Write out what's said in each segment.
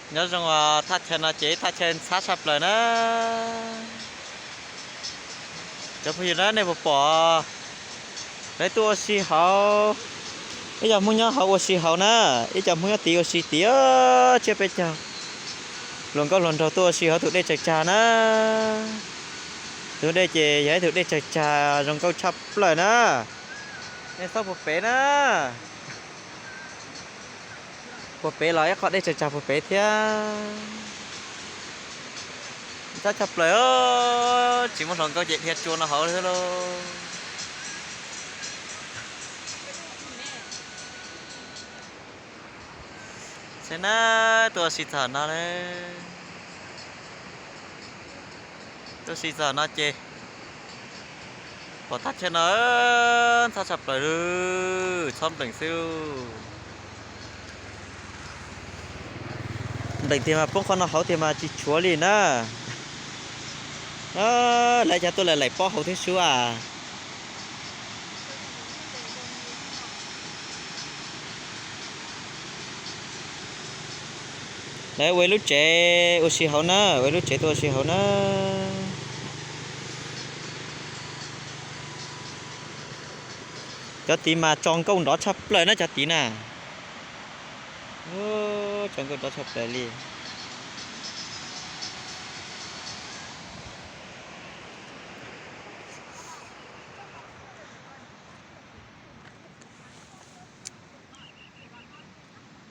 Nyob zoo, thaj chaw no ces ib thaj chaw ntxhab tshaj plaws na. Cov phooj ywg na, nej puas pom, lawv tuaj ua si hauv, ib co Hmoob nyob hauv ua si hauv na, ib co Hmoob nyob tid ua si tid, tsiab peb caug. Hluas nkauj hluas nraug tuaj ua si hauv tus dej tsawg tsag na. Tus dej ces yog ib tug dej tsawg tsag zoo nkauj tshaj plaws na. Nej xauj puag pem na. Puag pem los ib qho dej tsawg tsag puag pem thiab. Ntxhab tshaj plaws, tsis muaj hluas nkauj ces dhia tsua no hauv xwb lauj. Saib na, tuaj ua si txog no, tuaj ua si txog no ces pom thaj chaw no ntxhab tshaj plaws li, txhob nplees xwb. Nplees tiag mas poob qhov no hauv tiag mas tsis tshuav li na. Lawv cas tuaj lawm laim pob hauv thiab sub a. Lawv ua ib lub tsev ua si hauv na, ua ib lub tsev tuaj ua si hauv na. Cov tid mas tso nkauj nrov tshaj plaws na cov tid na. Tso nkauj nrov tshaj plaws li.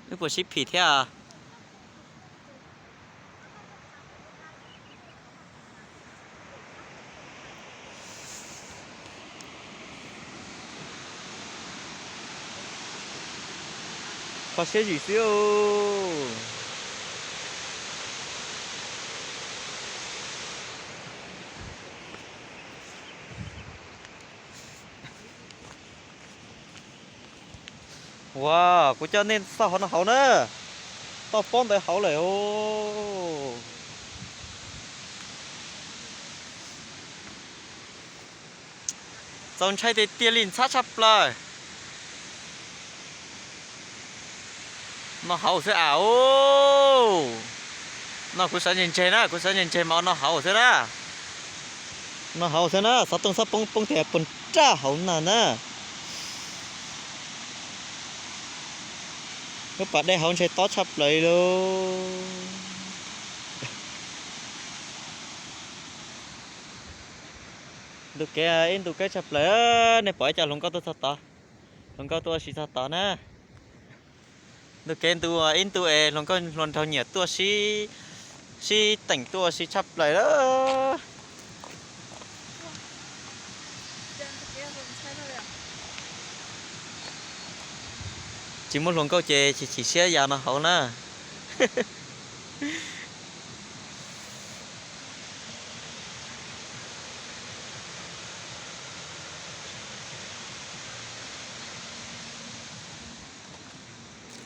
Wb puas sib phim thiab? Kho siab zim xwb. Ua, kuv coj nej xauj hauv no hauv na. Tau pob ntawd hauv lawm os. Txaus ntshai tiag tiag li, ntxhab tshaj plaws. No hauv xwb a. No kuv xav ntse ntse na, kuv xav ntse ntse mas no hauv xwb na. No hauv xwb na, xov tooj xab poob poob tias puas nraj hauv na na. Lub pas dej hauv ntshe tob tshaj plaws li lauj. Ntu kev ib ntu kev tshaj plaws, nej pom ib co hluas nkauj tuaj txog tod, hluas nkauj tuaj ua si txog tod na. Ntu kev ntu ib ntu es hluas nkauj hluas nraug nyiam tuaj sib, sib teem tuaj ua si tshaj plaws lawm. Tsis muaj hluas nkauj ces chim chim siab ya no hauv na.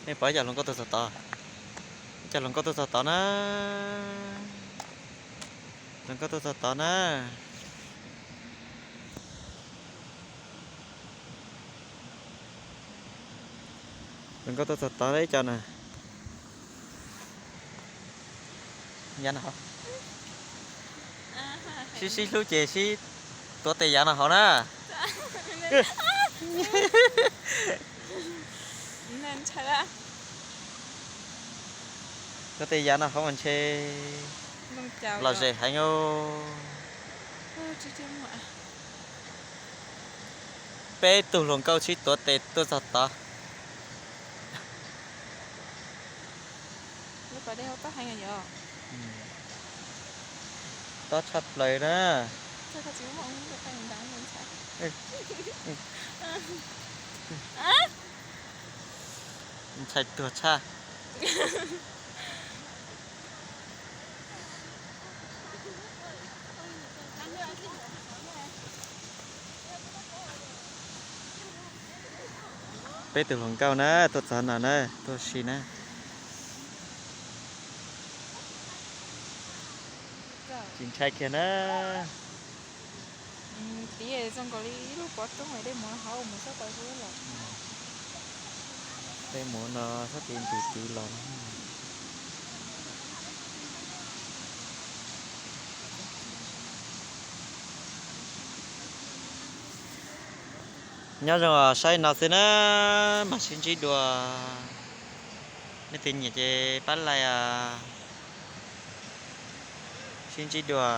Nej pom ib co hluas nkauj tuaj txog tod, ib co hluas nkauj tuaj txog tod na, hluas nkauj tuaj txog tod na. Hluas nkauj tuaj txog tod ib co na. Ya no hauv. Sib sib hlub ces sib tuav tes ya no hauv na. Tuav tes ya no hauv mas ntshe lom zem heev. Peb tug hluas nkauj sib tuav tes tuaj txog tod. Tob tshaj plaws na. Ntshai tuag tshaj. Peb tug hluas nkauj na, tuaj txog no na, tuaj si na. Tsis ntshai kiag na. Tiv zoo nkaus li ib lub pov roob dej muv hauv mus sab tau hu los. Dej muv no sab tid ntus twv los. Nyob zoo, saib no xwb na, mam sib ntsib dua. Nej twg nyiam ces pab like, sib ntsib dua.